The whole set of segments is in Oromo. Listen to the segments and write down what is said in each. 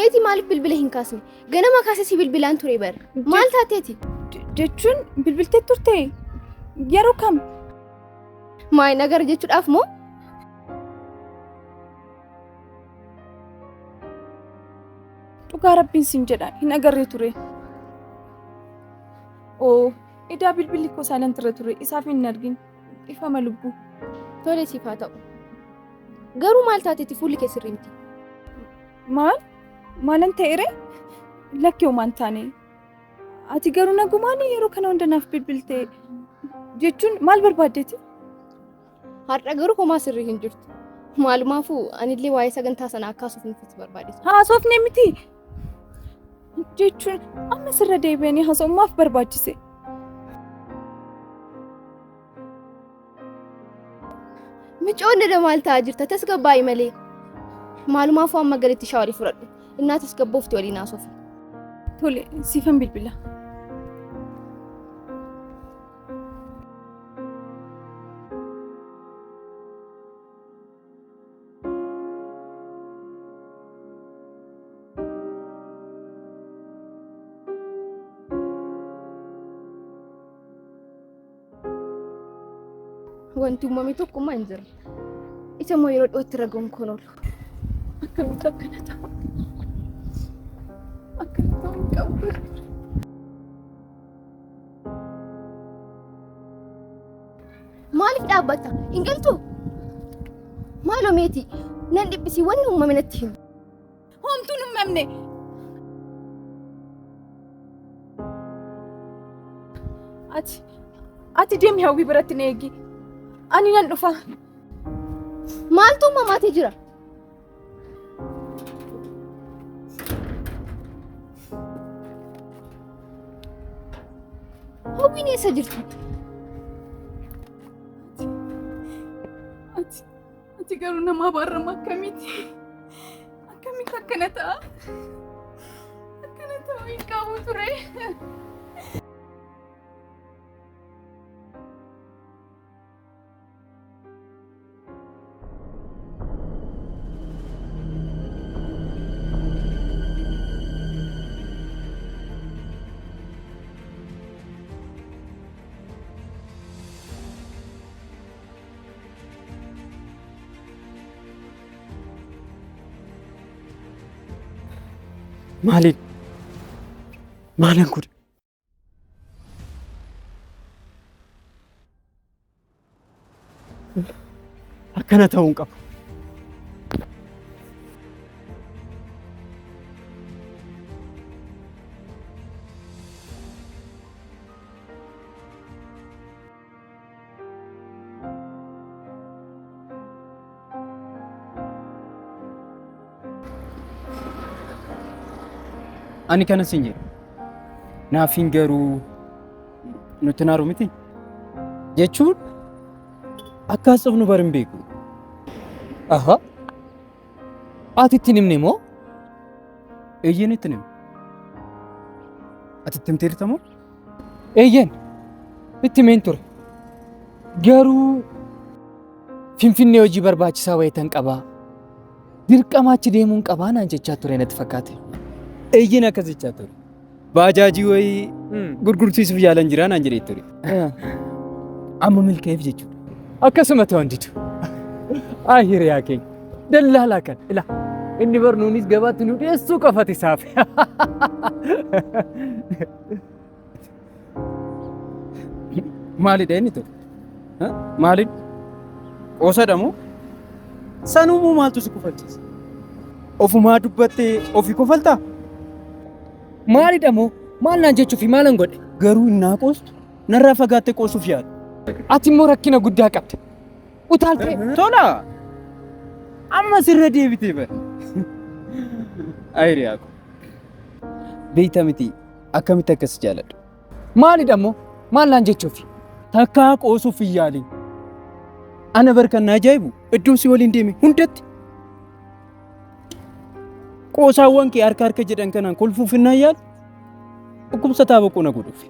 Meetii maaliif bilbila hin kaasne? Ganama kaasee si bilbilaan ture bar. Maal taateeti? Jechuun bilbiltee turte? Yeroo kam? Maal nagara jechuudhaaf moo? Dhugaa rabbiin siin jedha hin agarree ture. Oo, edaa bilbilli koo silent irra ture isaaf hin argin. Dhifama lubbuu. Tole siif haa ta'u. Garuu maal taateeti fuulli kee sirrii miti? Maal? Maalan ta'ere? Lakki homaa hin taane. Ati garuu nagumaan yeroo kana hunda naaf bilbilte jechuun maal barbaaddeeti? Har'a garuu homaa sirrii hin jirtu. Maalumaafuu anillee waa'ee sagantaa sanaa akka haasofnuuf barbaade. Haasofne miti jechuun amma sirra deebi'anii haasa'uun maaf barbaachise? Micoonni dha maal ta'aa jirta? Tasgabbaa'i malee. Maalumaafuu amma galitti shaaworii fudhadhu. Innaa tasgabboofti waliin haasofna. Tole, siifan bilbila. Wanti uumame tokkummaa hin jiru. Isa immoo yeroo dhiyootti irra ga'uun koon oolu. Akkamitti akkana ta'a? Akkana ta'uu hin qabu. Maaliif dhaabbatta? Hin galtuu? Maaloo meetii? Nan dhiphisii wanni uumame natti himi. Homtuun hin uumamne. Ati ati deemi hawwii biratti na eegi. Ani nan dhufa. Maaltu uumamaatee jira? Hawwiin eessa jirti? Ati ati garuu nama abaarama akkamiiti? Akkamitti akkana ta'a? Akkana ta'uu hin qabu ture. Maaliin? Maalan godhe? Akkana ta'uu hin qabu. Ani kana sin jedhe. Naaf hin garuu nutti naaru miti. Jechuun akka haasofnu bar hin beeku. Aha. Ati itti hin himne moo? Eeyyeen itti hime. Ati itti himteerta moo? Eeyyeen itti himeen ture. Garuu Finfinnee hojii barbaachisaa wayitan qabaa. Dirqama achi deemuun qabaa naan jechaa ture natti fakkaate. Eeyyeen akkas jechaa ture. Baajaajii wayii gurgursiisuuf yaalan jiraa naan jedhee ture. Amma milkaa'eef jechuudha. Akkasuma ta'u handidu. Ay hiriyaa keenya. Dallaalaa kan ila inni barnuunis gabaatti nu dhiyeessuu qofati isaaf. Maalidha inni tokko? Maalidha? Qoosadha moo? Sanuu moo maaltu si kofalchiisa? Ofumaa dubbattee ofii kofaltaa? Maalidha moo? Maal naan jechuufi maalan godhe? Garuu innaa qoostu narraa fagaattee qoosuuf yaadu. Ati immoo rakkina guddaa qabda. Utaaltee. Tola! Amma sirra deebitee bara. Ayiriyaa ko. Beekta miti akkamitti akkas jaaladhu. Maalidha immoo? Maal naan jechuufi? Takkaa qoosuuf hin yaalin. Ana bar kan na ajaa'ibu iddoon si waliin deeme hundatti qoosaawwan kee harka harka jedhan kanaan kolfuuf hin yaalu dhukkubsataa boqoo na godhuuf.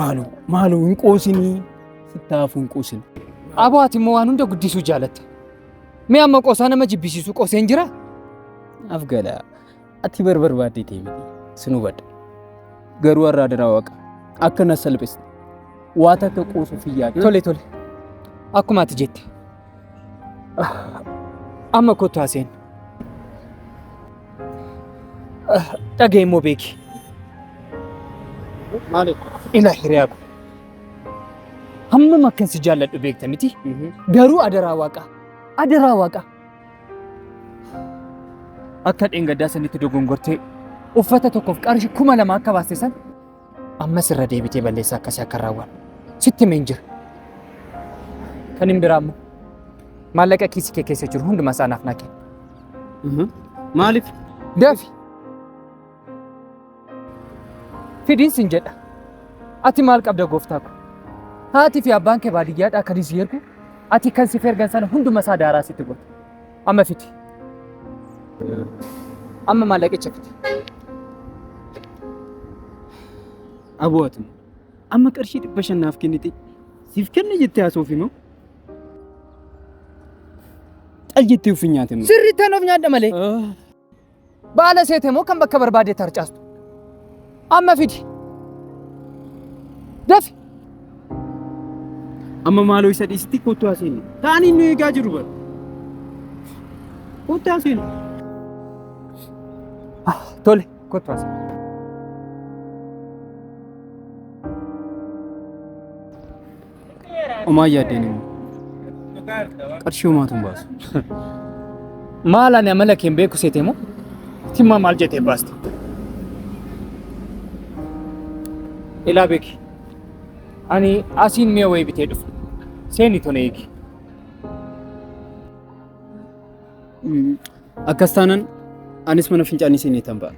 Maaloo maaloo hin qoosinii sittaafuu hin qoosin. Aboo ati immoo waan hunda guddisuu jaalatta. Mee amma qoosaa nama jibbisiisu qooseen jira? Afgala. Ati bar barbaaddeetee miti sin hubadha. Garuu har'a adaraa waaqa akka na salphisne waa takka qoosuuf hin yaadne. Tole tole. Akkuma ati jette. Amma kottu haaseen. Dhaga'i immoo beeki. Maali? Ilaa hiriyaa koo. Hammam akkan si jaalladhu beekta miti? Garuu adaraa waaqaa. Adaraa waaqaa. Akka dheengaddaa sanitti dogongortee uffata tokkoof qarshii 2000 akka baaste san ammas irra deebitee balleessaa akkasii akka raawwannu sitti himeen jira. Kan hin biraa immoo maallaqa kiisii kee keessa jiru hundumaa isaa naaf naa kenni. Maaliif? Dafi. Fidiin sin jedha. Ati maal qabda gooftaa ko? Haati fi abbaan kee baadiyyaadhaa kan si ergu ati kan siif ergan sana hunduma isaa daaraa sitti goota. Amma fidi. Amma maallaqicha fidi. Aboo ati amma qarshii 500 naaf kennite siif kenna jettee haasoof immoo cal jettee of hin nyaate immoo. Sirriitti of nyaadha malee. Baala seete moo kan bakka barbaade tarcaastu. Amma fidi. Dafi. Amma maaloo isa dhiisitti kottu haaseenyu. Taanii nu eegaa jiru bara. Kottu haaseenyu. Tole kottu haaseenyu. Homaa yaaddeen immoo. Qarshii homaatu hin baasu. Maal ani amala kee hin beeku seete moo? Timmaa maal jettee baaste? Ilaa beeki. Ani asiin mi'a wayii bitee dhufa. Seeni tona eegi. Akkas taanaan anis mana fincaanii seenee tan ba'a.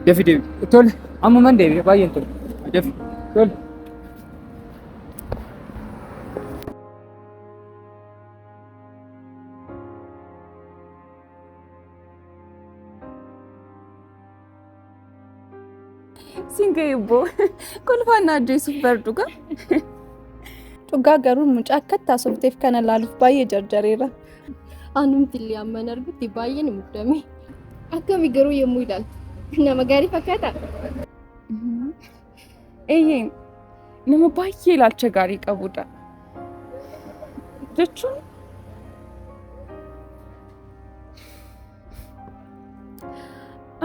Dafi deebi. Tole ammuman deebi'e baay'een tole. Dafi. Tole. Siin ga'e obbo. Kolfaan na ajjeesuuf bar dhugaa. Dhugaa garuu mucaa akkatti haasofteef kana laaluuf baay'ee jarjareera. Anumti illee amman argutti baay'een muddame. Akkami garuu yommuu ilaaltu nama gaarii fakkaata? Eeyyee nama baay'ee ilaalcha gaarii qabudha. Jechuun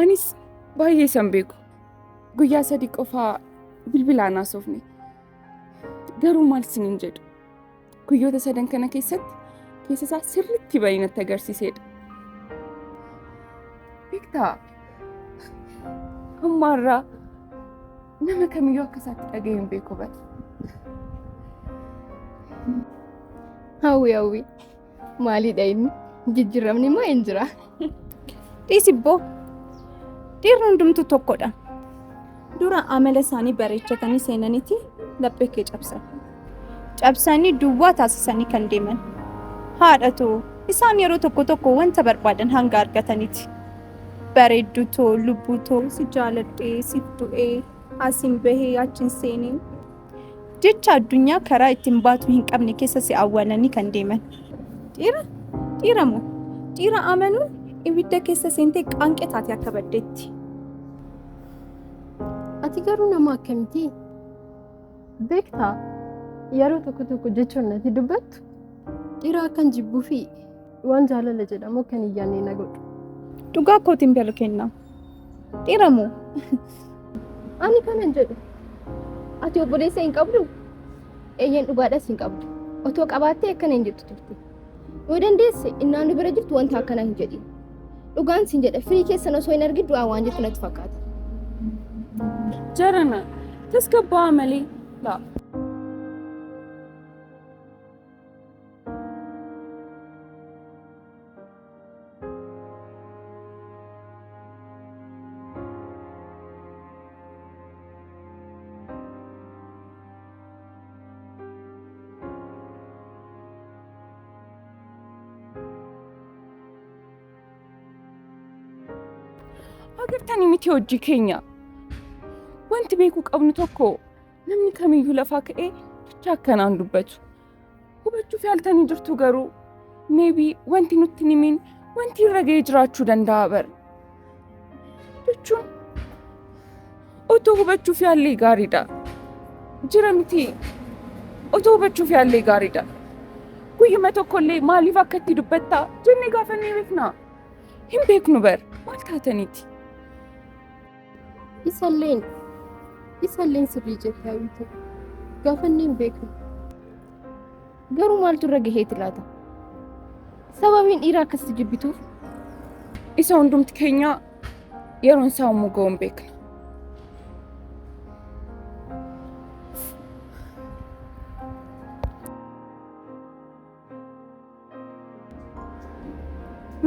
anis baay'ee isan beeku. Guyyaa sadii qofaa bilbilaan haasofne. Garuu maal isiniin jedhu? Guyyoota sadan kana keessatti keessa isaa sirriitti bahee natti agarsiisedha. Beektaa amma irraa nama kamiyyuu akka isaatti dhaga'ee hin beeku bara. Hawwi hawwi maalidha inni? Jijjiiramni moo hin jira? Dhiisi ibboo. Dhiirri hundumtuu tokkodha. Dura amala isaanii bareechatanii seenaniiti laphee kee cabsan. Cabsanii duwwaa taasisanii kan deeman. Haadha too isaan yeroo tokko tokko wanta barbaadan hanga argataniiti. Bareedduu too lubbuu too si jaaladhee siif du'ee asiin bahee achiin seenee. Jecha addunyaa karaa ittiin baatu hin qabne keessa si awwaalanii kan deeman. Dhiira dhiira moo dhiira amanuun ibidda keessa seentee qaanqee taate akka baddeetti. Ati garuu nama akkamiiti? Beektaa yeroo tokko tokko jechoon ati dubbattu dhiira akkan jibbuu fi waan jaalala jedhamu akkan hin yaadne na godhu. Dhugaa kootiin bira kenna. Dhiira moo? Ani kanan jedhu ati obboleessa hin qabdu? Eeyyeen dhugaadhas hin qabdu. Otoo qabaattee akkana hin jettu turte. Yoo dandeesse innaan nu bira jirtu wanta akkanaa hin jedhin. Dhugaan sin jedha firii keessan osoo hin argin du'aa waan jettu natti fakkaata. Jarana tasgabbaa'aa malee laa. Agartanii miti hojii keenya. Wanti beekuu qabnu tokko namni kamiyyuu lafaa ka'ee jecha akkanaan dubbatu. Hubachuuf yaaltanii jirtu garuu maybe wanti nutti hin himin wanti irra ga'ee jiraachuu danda'a bara. Jechuun otoo hubachuuf yaallee gaariidha. Jira miti otoo hubachuuf yaallee gaariidha. Guyyuma tokkollee maaliif akka itti dubbattaa jennee gaafannee beeknaa? Hin beeknu bar maal taataniiti? Isalleen sirrii jette hawwite. Gaafannee hin beeknu. Garuu maaltu irra gaheeti laata? Sababiin dhiira akkasitti jibbituuf Isa hundumti keenya yeroon isaa immoo ga'uu hin beekna.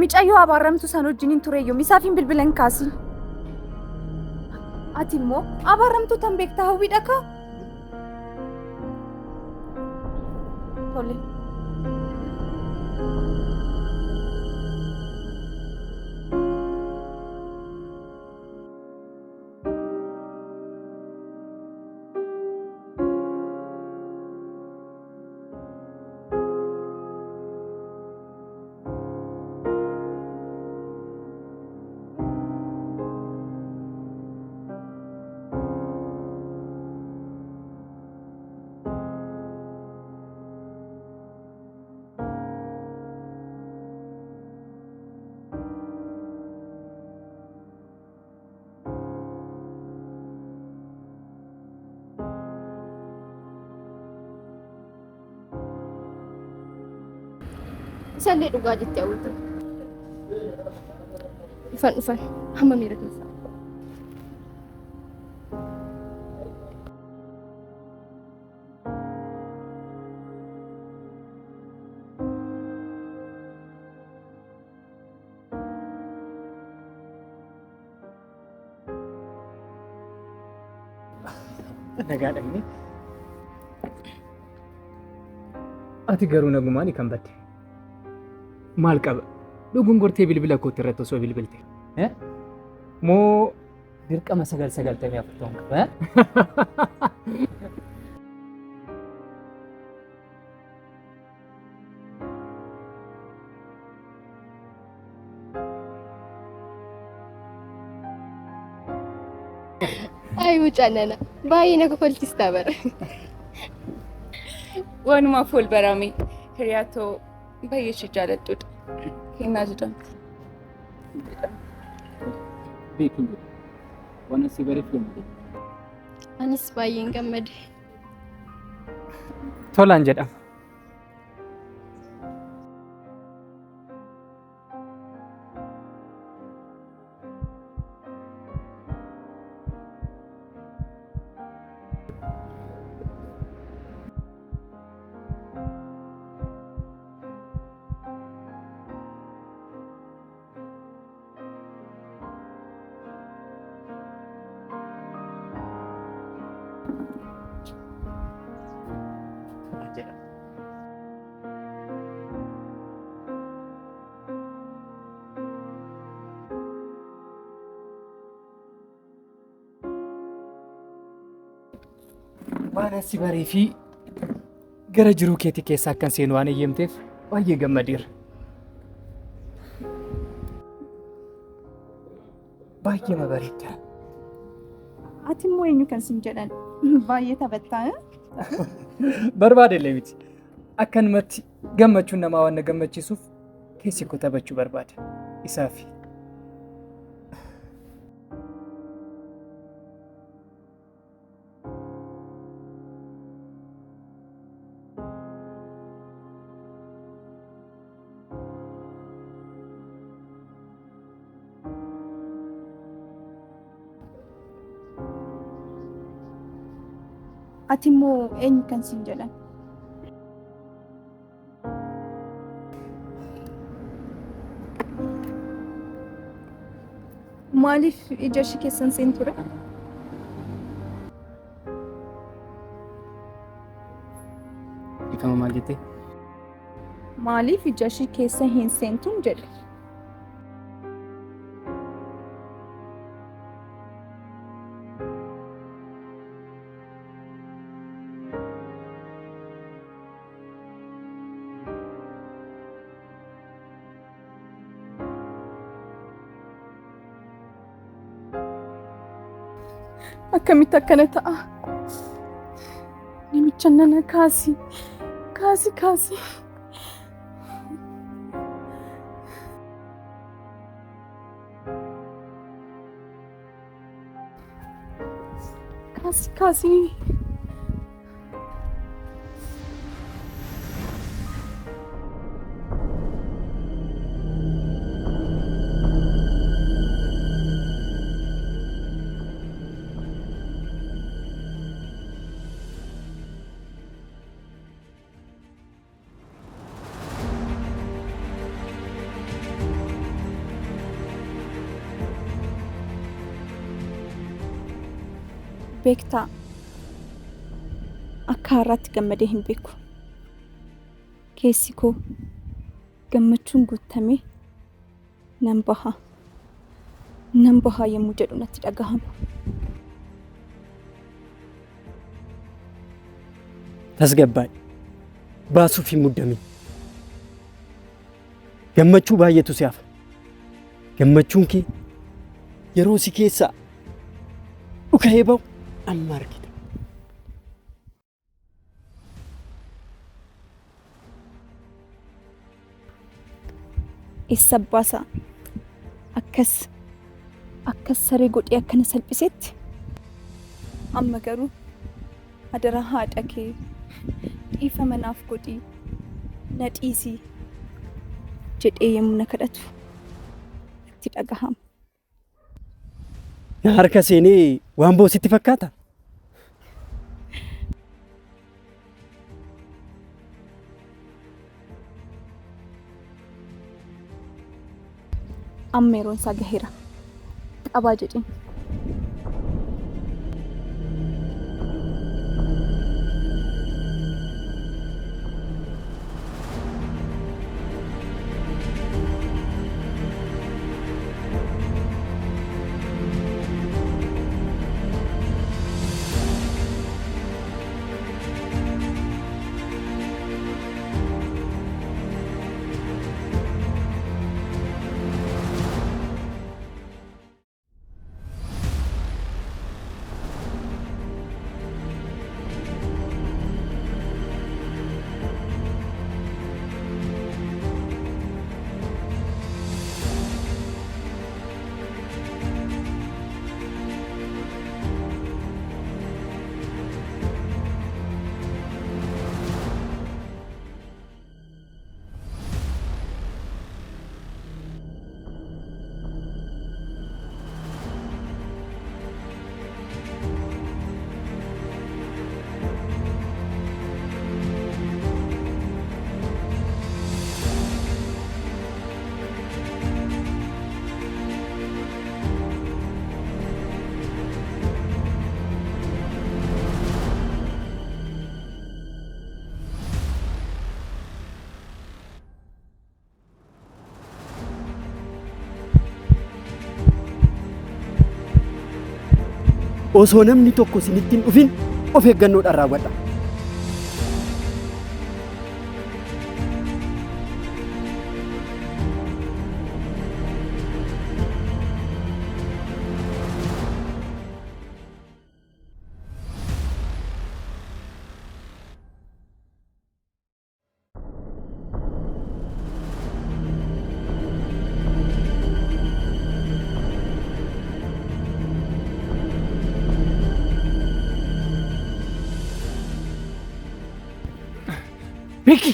Micayyoo abaaramtuu san wajjiniin tureyyuu isaaf hin bilbilan kaasi. Ati immoo abaaramtuu tan beektaa hawwiidha kaa? Tole. Isallee dhugaa jettee hawwite. Dhufan dhufan hamma miira keessaa. Nagaa dhaqne. Ati garuu nagumaan kan badde. Maal qaba? Dogongortee bilbila kootti irratti osoo bilbilte. Moo dirqama 994 ta'uun qaba? Ay mucaa nana baay'ee na kofalchiistaa bara. Wanumaaf wal barame hiriyaa too baay'ee ishee jaaladhudha. Kennaa jedhamti. Beekin jedhu. Waan asii bareef gammade. Anis baay'een gammade. Tolaan jedhama. Tolaan jedhama. Waan asi baree fi gara jiruu keetii keessaa akkan seenu waan eeyyamteef baay'ee gammadeera. Baay'ee ma bareedda. Ati immoo eenyu kan sin jedhan? Baay'ee taphattaa. Barbaade illee miti. Akkanumatti gammachuun namaa waan na gammachiisuuf keessi koo taphachuu barbaada. Isaafi. Ati immoo eenyu kan sin jedhan? Maaliif ija ishee keessan seen ture? Ifama maal jettee? Maaliif ija ishee keessa hin seentuun jedhe? Akkamitti akkana ta'a? Namicha nana kaasi. Kaasi kaasi. Kaasi kaasi. Beektaa akka har'aatti gammadee hin beeku. Keessi koo gammachuun guutamee nan baha. Nan baha yommuu jedhu natti dhagahama. Tasgabbaa'e. Baasuuf hin muddamin. Gammachuu baay'eetu si hafa. Gammachuun kee yeroo si keessaa dhuka'ee ba'u amma argita. Eessa abbaasaa akkas akkas saree godhee akkana salphisetti amma garuu adaraa haadha kee dhiifama naaf godhii na dhiisii jedhee yommuu na kadhatu natti dhagahama. Na harka seenee waan ba'u sitti fakkaata? Amma yeroon isaa gaheera. Qabaa jedhiin. Osoo namni tokko isinitti hin dhufin of eeggannoodhaan raawwadha. Beeki!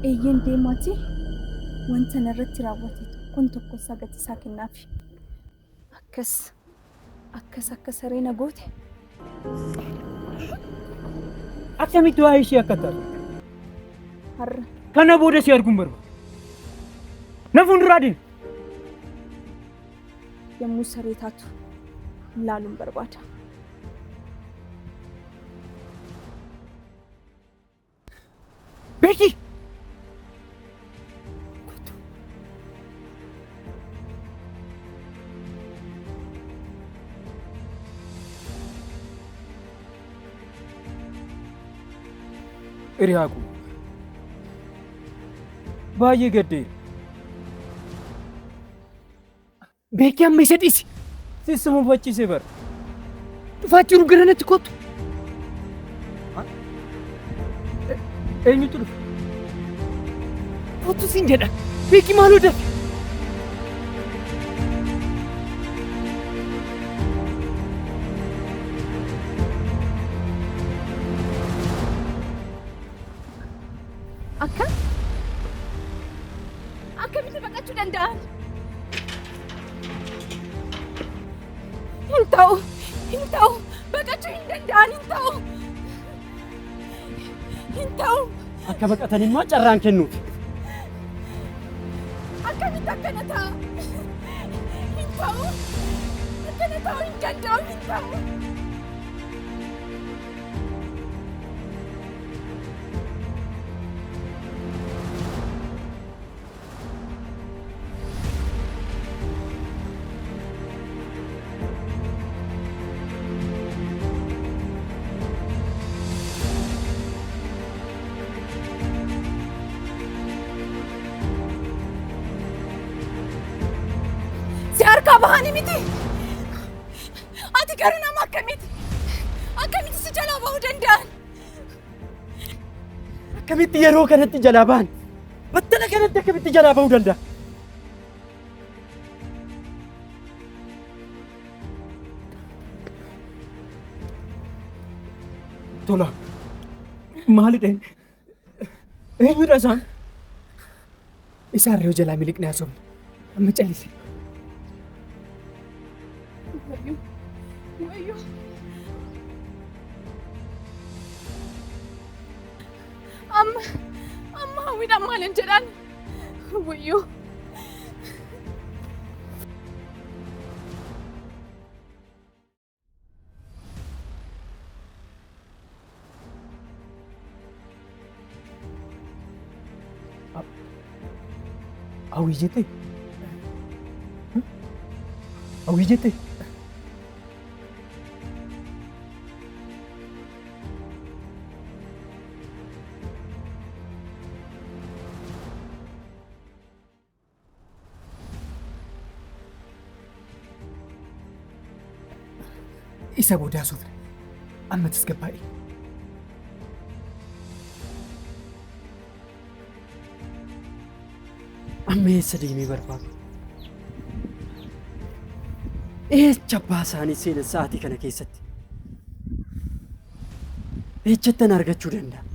Eeyyeen deemaatii wanta narratti raawwate tokkoon tokko isaa gatii isaa kennaafi. Akkas akkas akka saree na goote. Akkamitti waa'ee ishee akka taatu? Har'a. Kana booda si arguun barbaadu. Na fuulduraa deemi. Yommuu saree taatu laaluun barbaada. Beeki! Hiriyaa koo baay'ee gaddeera. Beekii amma isa dhiisi. Sissi mufachiise bara. Dhufaa jiru gara natti kottu. Eenyutu dhufe? Kottu siin jedha. Beekii maaloo dafi. Akka? Akkamitti baqachuu danda'an? Hin ta'u! Hin ta'u! Baqachuu hin danda'an hin ta'u! Hin ta'u! Akka baqatan immoo carraan kennuuf. Akkamitti akkana ta'a? Hin ta'u! Akkana ta'uu hin danda'u hin ta'u! Si harkaa bahanii miti. Ati garuu nama akkamiiti? Akkamitti si jalaa bahuu danda'an? Akkamitti yeroo kanatti jalaa bahan? Battala kanatti akkamitti jalaa bahuu danda'a? Tola. Maalidha inni? Eenyudha isaan? Isaan re'oo jalaa miliqnee haasofna. Amma callisi. Wayyoo! Wayyoo! Amma amma hawwiidhaan maalin jedhaan? Wayyoo! Hawwii jettee? Hawwii jettee? Isa booda haasofna. Amma tasgabbaa'i. Amma eessa deemee barbaadu? Eessa abbaa isaanii seenan sa'aatii kana keessatti? Eessattan argachuu danda'a?